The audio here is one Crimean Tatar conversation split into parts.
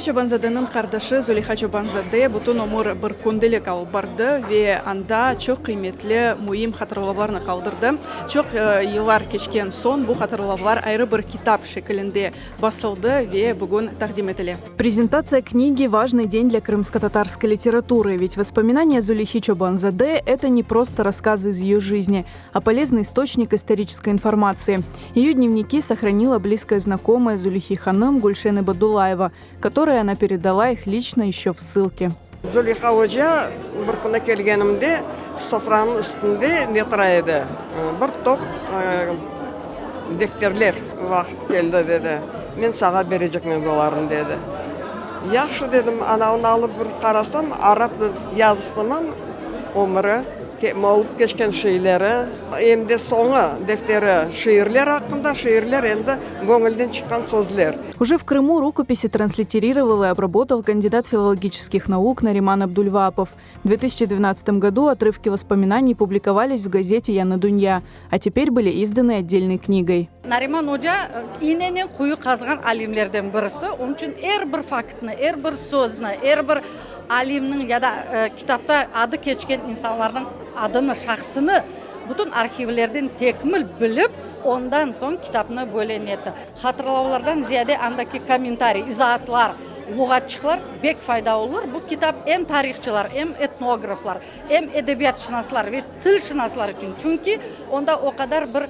Çobanzadeniñ qardaşı Züleyha Çobanzade bütün ömür bir kündelik alıp bardı ve anda çoq qıymetli, müim hatırlavlarnı qaldırdı. Çoq yıllar keçken soñ bu hatırlavlar ayrı bir kitap şekilinde basıldı ve bugün taqdim etile. Prezentatsiya knigi, важный день для крымско-татарской литературы, ведь воспоминания Зулейхи Çobanzade, это не просто рассказы из ее жизни, а полезный источник исторической информации. Ее дневники сохранила близкая знакомая Зулейхи hanım Гульшен Ибадуллаева, которой она передала их лично еще в ссылке. Zuleyha oca bir künü kelgenimde sofranıñ üstünde ne tura edi, bir top defterler. Vaqıt keldi, dedi, men saña berecekmen bularnı, dedi. Yahşı, dedim, ana onı alıp bir qarasam, arap yazısınıñ ömüri. Olıp keçken şeyleri, em de soñu defteri şiirler aqqında, şiirler endi göñülden çıqqan sözler. Уже в Крыму рукописи транслитерировал и обработал кандидат филологических наук Нариман Абдульваапов. В 2012 году отрывки воспоминаний публиковались в газете Яны Дунья, а теперь были изданы отдельной книгой. Nariman oca iynenen quyu qazğan alimlerden birisi, onıñ içün er bir faktnı, er bir sözni, er bir alimniñ ya da kitapta adı keçken insanlarnıñ adını, şahsını bütün arhivlerden tekmil bilip, ondan soñ kitapnı böyle netti. Hatırlavlardan ziyade andaki kommentariy, izaatlar, luğatçıqlar bek fayda olur. Bu kitap em tarihçılar, em etnograflar, em edebiyatşınaslar ve tilşınaslar içün, çünki onda o qadar bir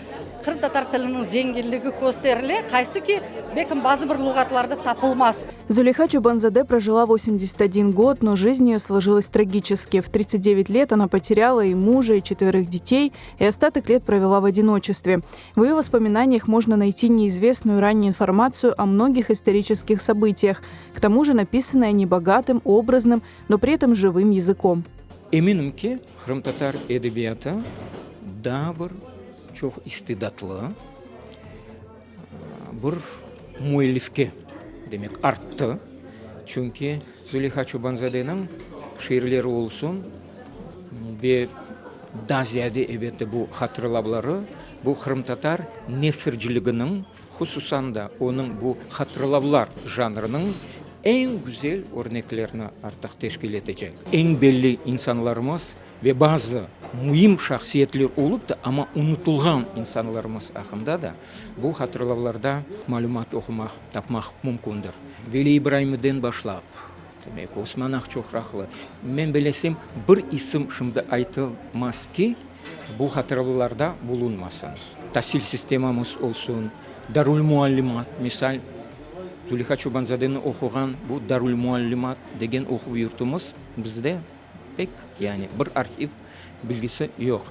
qırımtatar tiliniñ zenginligi kösterile, qaysı ki, belkim, bazı bir luğatlarda tapılmaz. Züleyha Çobanzade прожила 81 год, но жизнь ее сложилась трагически. В 39 лет она потеряла и мужа, и четверых детей, и остаток лет провела в одиночестве. В ее воспоминаниях можно найти неизвестную ранее информацию о многих исторических событиях, к тому же написанные они богатым, образным, но при этом живым языком. Eminim ki, qırımtatar edebiyatı daa bir çoq istidatlı bir müellifke, demek, arttı. Çünki Züleyha Çobanzadeniñ şiirleri olsun ve daa ziyade, elbette, bu hatırlavları, bu qırımtatar nesirciliginiñ, hususan da onıñ bu hatırlavlar janrınıñ eñ güzel örneklerini artıq teşkil etecek. Eñ belli insanlarımız ve bazı müim şahsiyetler olıp da, amma unutılğan insanlarımız aqqında da bu hatırlavlarda malümat oqumaq, tapmaq mümkündir. Veli İbraimiden başlap, demek, Osman Aqçoqraqlı, men bilesem, bir isim şimdi aytılmaz ki, bu hatırlavlarda bulunmasın. Tasil sistemamız olsun, darülmuallimat, misal, Züleyha Çobanzadeni oquğan bu darülmuallimat degen oquv yurtumız bizde pek, yani bir arhiv bilgisi yoq.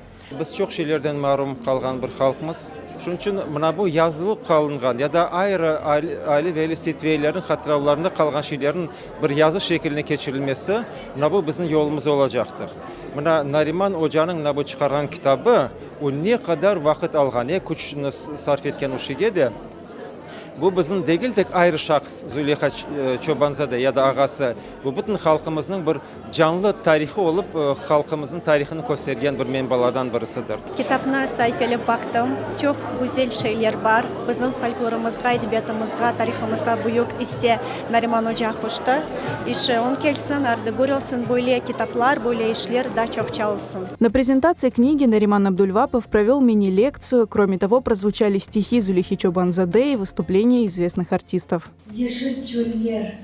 Biz çoq şeylerden marum qalğan bir halqmız. Şunıñ içün mına bu yazılıp qalınğan ya da ayrı Ali Veli Seytveylerniñ hatıravlarında qalğan şeylerniñ bir yazı şekiline keçirilmesi, mına bu bizim yolumız olacaqtır. Mına Nariman ocanıñ mına bu çıqarğan kitabı, o ne qadar vaqıt alğan, ne küçni sarf etken o şeyge de, Bu bizim degil tek ayrı şahs Züleyha Çobanzade ya da ağası, bu bütün halqımıznıñ bir canlı tarihı olıp, halqımıznıñ tarihını köstergen bir menbalardan birisidir. Kitapnı saifelep baqtım, çoq güzel şeyler bar. Bizim folklorımızğa, edebiyatımızğa, tarihımızğa büyük isse Nariman oca qoştı. İşi oñ kelsin, ardı gür olsun, böyle kitaplar, böyle işler daa çoqça olsun. На презентации книги Нариман Абдульвапов провел мини-лекцию, кроме того, прозвучали стихи Зулейхи Чобанзаде и выступления известных артистов. Yeşil çöller,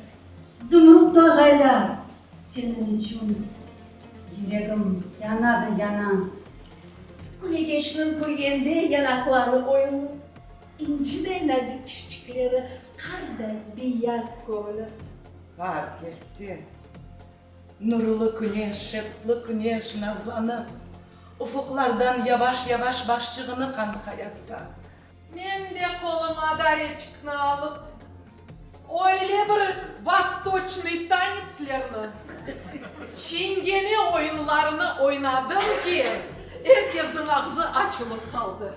zümrüt toğaylar seniñ içün yüregim yana da yana. Külegeçniñ külgende yanaqları oyulı, İnciday nazik tişçikleri, qarday beyaz köñlü. Baar kelse, Nurlı küneş, şevqlı küneş nazlanıp, ufuqlardan yavaş-yavaş başçığını qanqayatsa. Men de qolıma dareçikni alıp, öyle bir vostoçnıy tanetslerni, çingene oyunlarını oynadım ki, er kesniñ ağzı açılıp qaldı.